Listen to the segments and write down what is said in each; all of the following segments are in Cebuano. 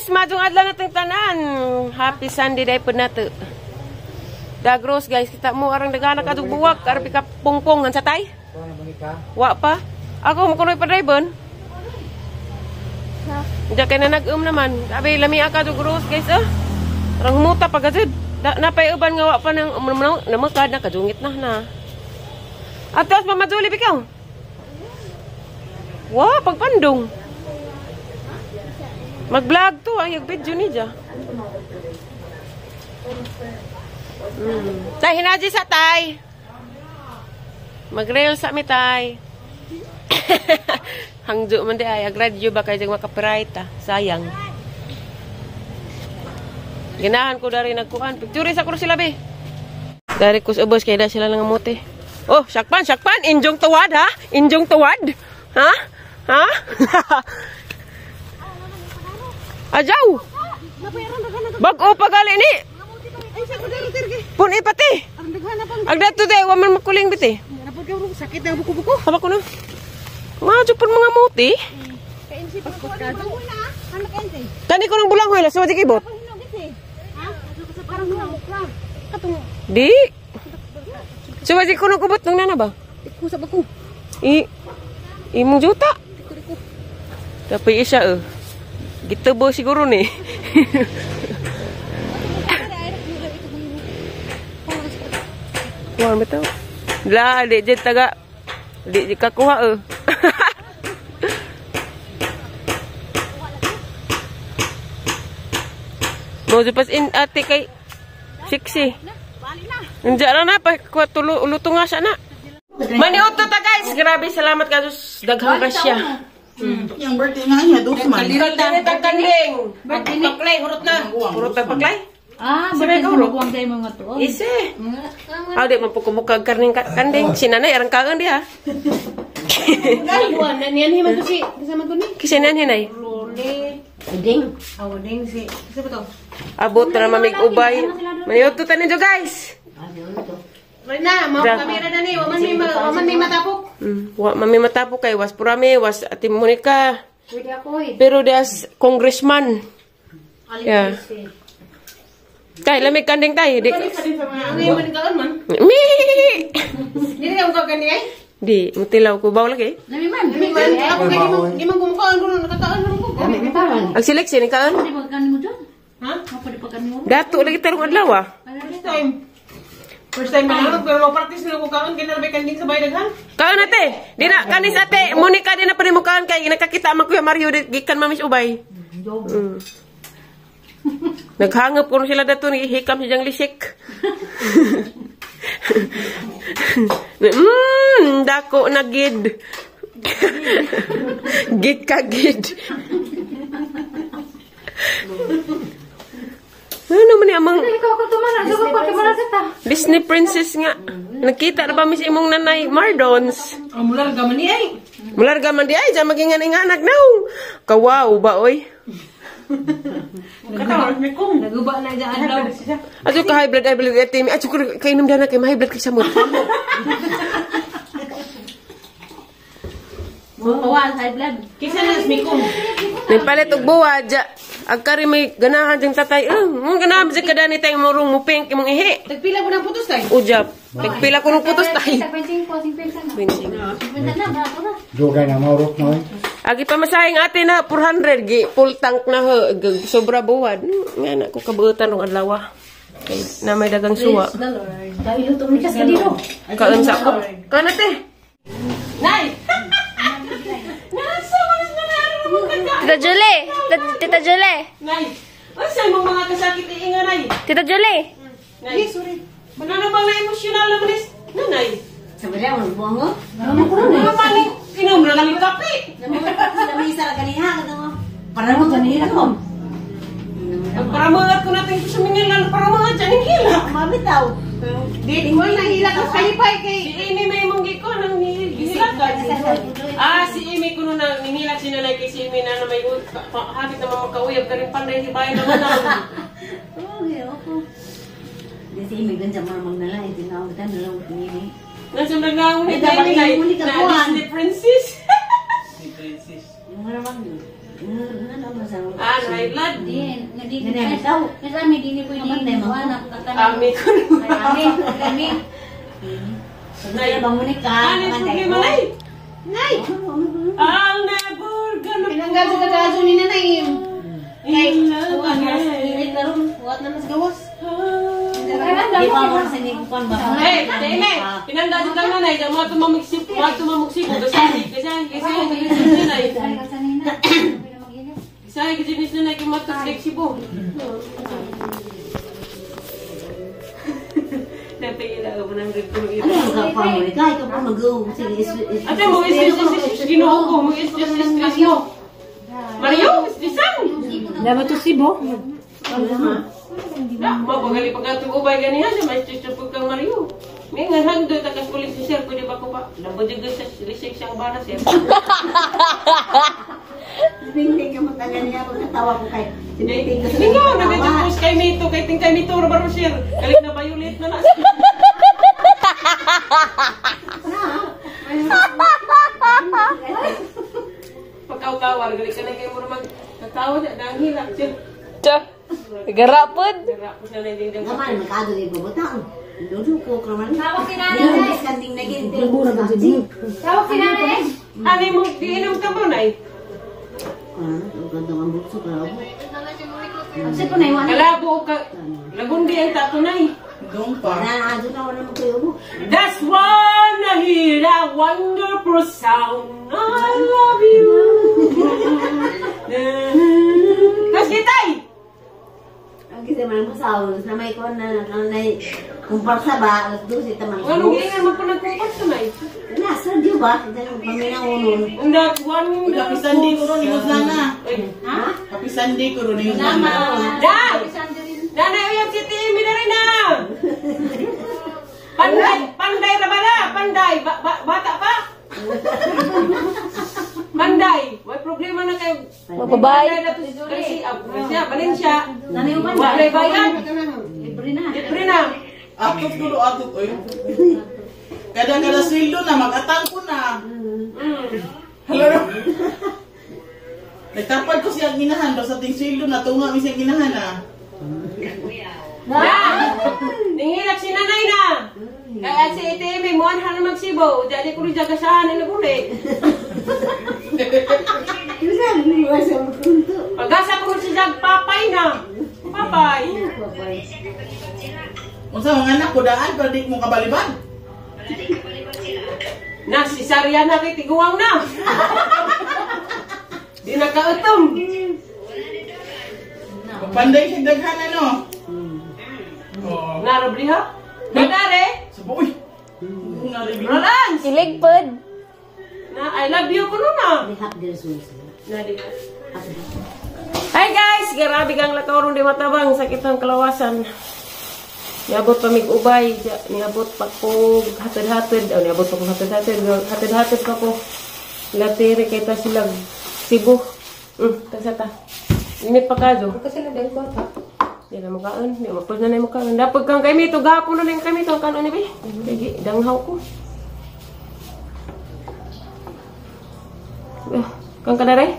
Guys, majong adlaw natong tanan. Happy Sunday day po nato. Dagros guys, kita mo arang dagana kadug buwak, arpi ka pungpong sa tay. Wa pa. Ako mo kunoy pa driver. Diya kay na nag-um naman. Abi lami ka dugros guys ah. Arang humuta pa gazud. Napay uban nga wa pa nang namakad na kadungit na na. Atos Mama Julie bikaw. Wa pagpandong. Mag-vlog to ay video ni ja. Tay hinaji sa tay. Mag-rail sa mi tay. Hangjo man di ay agradyo ba kay maka-copyright ah. Sayang. Ganahan ko dari nagkuan. Picture sa ko sila be. Dari kus ubos kay da sila nang amote. Oh, sakpan, sakpan, injong tuwad ha? Injong tuwad? Ha? Ha? Ajaw. Bag-o pa gali ni. Pun ipati. Ag dato day wa man makuling biti. Sakit na buko-buko. Haba ko na. Madyo pun mga muti. Kani ko ng bulang hoy la sa kibot. Di. Suwadi ko ng kubot nang nana ba? Kusap ako. I imong juta. Tapi isa eh. Gitubo siguro ni. Kuha ba to? La, di dyan taga. Di dyan kakuha eh. Mo pas in ate kay sexy. Nandiyan na pa kuha tulo luto nga siya na. Maniuto ta guys. Grabe salamat ka Diyos. Daghang grasya. Yang birthday nga niya, dos man. Kanding kanding. Paklay, hurot na. Hurot na paklay. Ah, birthday sa maguwang tayo mga to. Ise. Ah, di man po kumukag karning kanding. Si nanay arang kaon diha. Buwan, naniyan man to si kasama ko ni. Kasi nanay nay. Lole. Uding. Awding si. Kasi ba to? Abot na mamig ubay. Maniuto ta ninyo guys. Wala na, mga kamera na ni, waman may matapok. Wa man may matapok kay was purami was Ate Monica. Pwede ako eh. Pero das congressman. Yeah. Tay, lamig kanding tay. Di. Ang man kaon man. Mi. Dili ka mukha kani ay. Di, mutilaw ko baw lagi. Lami man. Lami man, ako kay di man kumukaan kuno nakataan man ko. Ang selection ni kaon. Pwede pagkanin mo dyan. Ha? Pwede pagkanin mo. Dato lagi tarong adlaw ah. First time. First time man pero mo practice na ko kaon kay nalabay kanding sa bay daghan. Kaon ate. Di na kanis ate, Monica di na pa nimo kaon kay nakakita man Kuya Mario gikan mamis ubay. Naghangop kuno sila dato ni hikam si jang lisik. Dako na gid. Gid ka gid. Ano man ni amang Disney princess nga. Nakita na ba mis imong nanay Mardons? Ang mularga man ni ay. Mularga man di ay, dyan maging anak naong. Kawaw ba oy? Naguba na dyan adlaw. Ato ka high blood, high blood ate. Ato ko kainom dana kay high blood kay samot. Mawal high blood. Kinsa na mikong? Nagpalit og buwa dya. Agkari may ganahan diyang tatay. Mong ganahan dyan kadani tayo morong mupink imong ihi. Tagpila ko ng putos tay. Ujab. Tagpila ko ng putos tay. 25, 50 na. 50 na, barato na. Dugay na maurot na eh. Agi pa masayang ate na 400 gi full tank na ho. Sobra buwad. Nga na ko kabuutan rong adlaw. Kay na may dagang suwa. Dahil luto ni kas kadino. Kaon sa ako. Kaon ate. Nay. Nasa man na Tita Julie! Tita Julie! Nay! Asa imong mga kasakit iinga, Nay? Tita Julie! Nay, sorry. Ano bang na-emotional naman is? Nanay? Sabi niya, walang buwang mo. Ano pa ni? Inom na lang yung kape. Lamisa ka ganiha. Parang mo ganiha ko. Ang paramangat ko natin sa mga paramangat dyan yung hilak. Mami daw. Di, mo na hilak ang kalipay kay. Si Amy may mong giko nang hilakan. Ah, si Amy kuno na nihilak si nanay kay si Amy na may hapit na makauyab ka rin panday hibayan naman na. Okay, okay. Di si Amy ganyan marmang na lang. Hindi na ako na lang ni. Nasa nagnaong ni Amy na Disney princess. Maramang. Ah, high blood. Ami ko. Ami. Ano yung problema, Nay? Nay! I'll never gonna Tinanggal sa kagaso ni Nanay. in love again. Buhat na mas gawas. Di pa mo sa nikuan ba? Hey, Teme, pinanda sa kang nanay, mga tumamuksip, mga tumamuksip, kasi, kasi, kasi, kasi, nanay. Kasi, kasi, kasi, nanay, kumatos kay Cebu. Napila ako ng red ko. Ano yung kapwa mo? Ikaw, ikaw pa mag-go. Sige, Ate, mo is Ginoo ko, mo is stress mo. Mario, is san. Dapat to Cebu. Na, mapagali pagkatubay ganihan siya, may stress na kang Mario. May nga hangdo takas kulit si sir, pwede ba ko pa? Labo dyan sa lisik siyang bana sir. Pingping ka mo tagal niya ako natawa ko kay. Pingping ka sa Lingaw, nagajapos kay Mito, kay tingkay Mito, baro sir. Galing na violet na na. Pagkawkawar, galing ka na kayo mo mag katawa na, dahil sir. Garapod. Garapod na nanding Naman, magkado ni babutang. Dudu ko kraman. Tawag si nanay. Kanding naging. Tawag si nanay. Ano mo, diinom ka mo, Nay? Ah, ganda ang bukso pero. Kasi ko na iwan. Kalabo ka, lagundi ang tato, Nay. Dong pa. Na adto na wala mo kayo mo. That's when I hear that wonderful sound. I love you. Tapos kitay! Ang kasi man mo sa na may kon na na kumparsa ba alas 12 taman. Anong giingan mo po nagkumparsa, Nay? Nasa di ba? Diyan paminaw nun. That wonderful Happy Sunday ko ron, ni Lana. Ha? Happy Sunday ko ron, ni Lana. Da! Nanay, uyab si Timmy na rin na! Panday! Panday ra ba na? Panday! Bata pa? Panday! May problema na kayo. Mababay. Panday na to si Valencia. Valencia. Walay bayad. Libre na. Libre na. Atot ko ro, atot. Oy. Kada-kada sweldo na, mag-atang ko na. Hello. Nagtapad ko siyang ginahan, basta ting sweldo na, tunga mi siyang ginahan ah. Na! Ningilak si nanay na! Kaya si ATM, muan na magsibo. Dali ko rin jagasahan na naguli. Pagasa ko si Jag, papay na. Papay. Unsa mga anak ko daan para di mo kabaliban? Na, si Sarya na kay tiguang na. Di nakautom. Panday siya daghan ano? Oh. Narabli ha? Nadare? Sabo uy. Roland! Kilig pod. Na, I love you ko na. Hi guys! Grabe kang lakaw ron di matabang. Sakit ang kalawasan. Niabot pa mig ubay. Niabot pa ko hatid-hatid. Oh, niabot pa ko hatid-hatid. Hatid-hatid pa ko. Latire kay ta sila Cebu. Tasa ta. Init pa kazo. Kasi na dahil bata. Di na mukaan. Di mapos na na yung mukaan. Dapat kang kami ito. Gapon na lang kami ito. Ang kanon ni Bi. Sige, danghaw ko. Kang kanaray?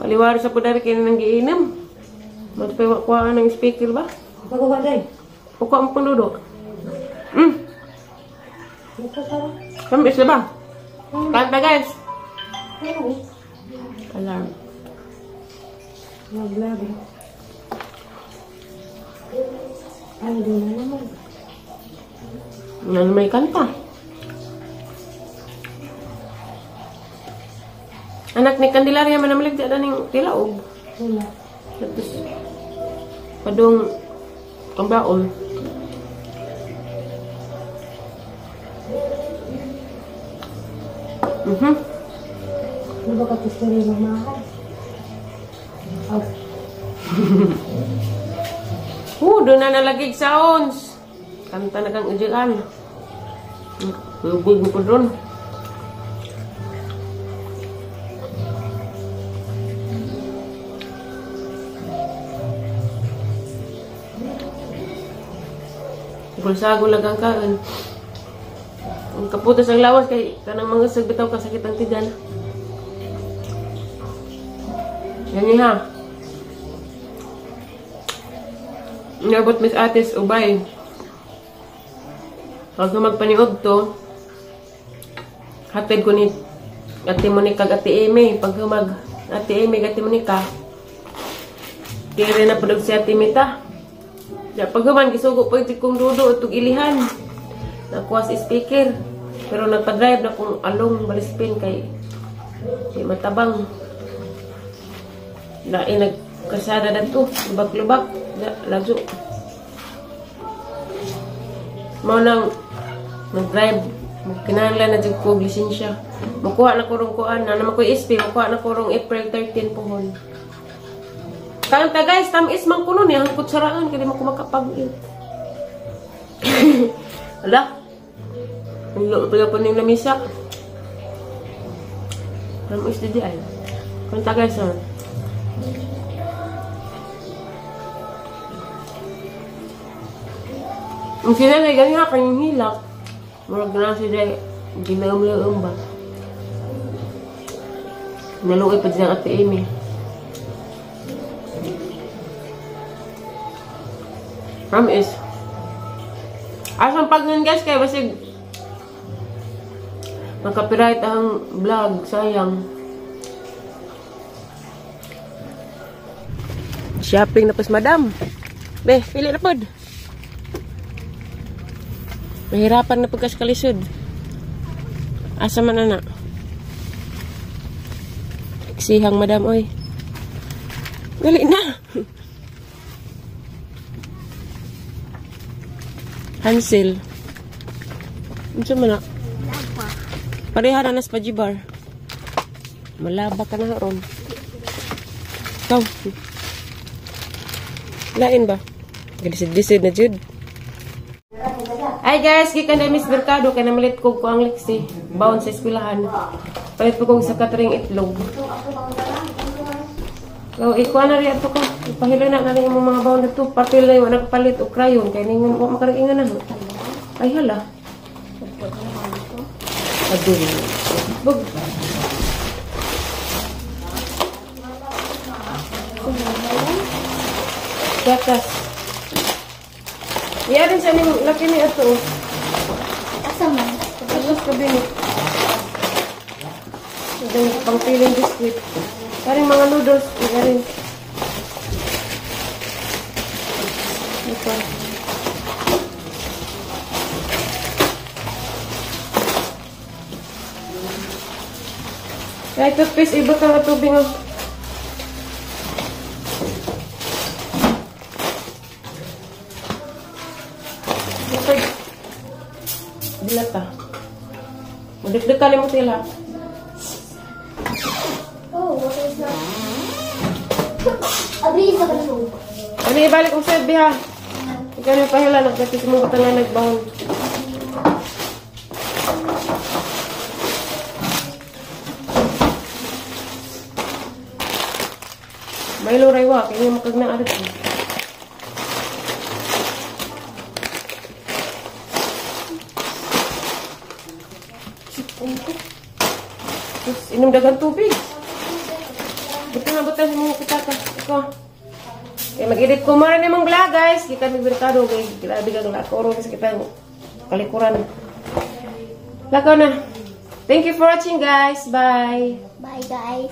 Aliwari sa pudari kayo nang giinam. Matupay wakwaan ng speaker ba? Pagawa day. Kukuha mo pang dudo. Kamis na ba? Kanta guys. Alarm. Maglabi. Ay, di na naman. Ano may kanta? Anak ni Candelaria manamalig di ning tilaog. Wala. Tapos padung kambaol. Ano ba ka-story ng mahal? Doon na nalagig sounds. Kanta na kang ujian. Lugod mo po doon. Gulsago lang ang kaon. Ang Magkaputos ang lawas kay kanang mga bitaw kasakit ang tigan. Gani ha. Inabot Miss Atis Ubay. Pag magpaniod to, hatid ko ni Ate Monica ag Ate Amy. Pag humag Ate Amy ag Ate Monica, kaya na po si Ate Mita. Ya, pag human, gisugo po yung kong dudo itong ilihan. Nakuha si speaker. Pero nagpa-drive na kong along balispin kay di matabang. Lain nagkasada na to. Lubak-lubak. Ladyo. Mao nang nag-drive. Kinahanglan na dyan ko lisensya. Makuha na korong kuan na. Naman ko SP. Makuha na korong April 13 pohon. Kanta guys, tamis man kuno niya. Ang kutsaraan. Kaya di mo kumakapag-eat. Ala. Ang pala po ng lamisa. Tamis di ay. Kanta guys, ha. Ang sila na ganyan kanyang hilak. Murag na sila ginaam-laam ba. Naluoy pa dyan Ate Amy. Promise. Asang pag nun guys, kaya basig magka-copyright ang vlog. Sayang. Shopping na po si madam. Be, pili na pod. Mahirapan na pagkas kalisod. Asa man ana? Sihang madam oy. Dali na. Hansel. Unsa man na? Pareha na nas pajibar. Malaba ka na ron. Ikaw. Lain ba? Galisid-lisid na jud. Hi guys, gikan na Miss Mercado kay namalit ko ang liksi. Baon sa eskwelahan. Palit po kong sa catering itlog. So, ikuha na rin ato ko. Ipahilo na na rin yung mga baon na to. Papel na yung nagpalit o crayon. Kaya ningon, wa makaraingan na. Ay hala. Aduh. Bug. Gatas. Iya rin sa ning laki ni ato. Asa man? Tapos kabinet. Yung pangpiling biskuit. Karing mga noodles. Iya rin. Ito. Kaya toothpaste, iba ka nga tubig oh. Dilata. Madikdik ka mo sila. Oh, what is that? Abri sa kanto. Ano ibalik mo sa biha? Ikaw na pahila nagkatis mo ka nga nagbaon. May luray wa kay mo kag na arit. Tapos inom dagang tubig. Buta na buta sa mga pitaka. Ikaw. Kaya mag-edit ko mara na mong vlog guys. Kita mig merkado kay grabe kag lakoro kasi kita kalikuran. Lakaw na. Thank you for watching guys. Bye. Bye guys.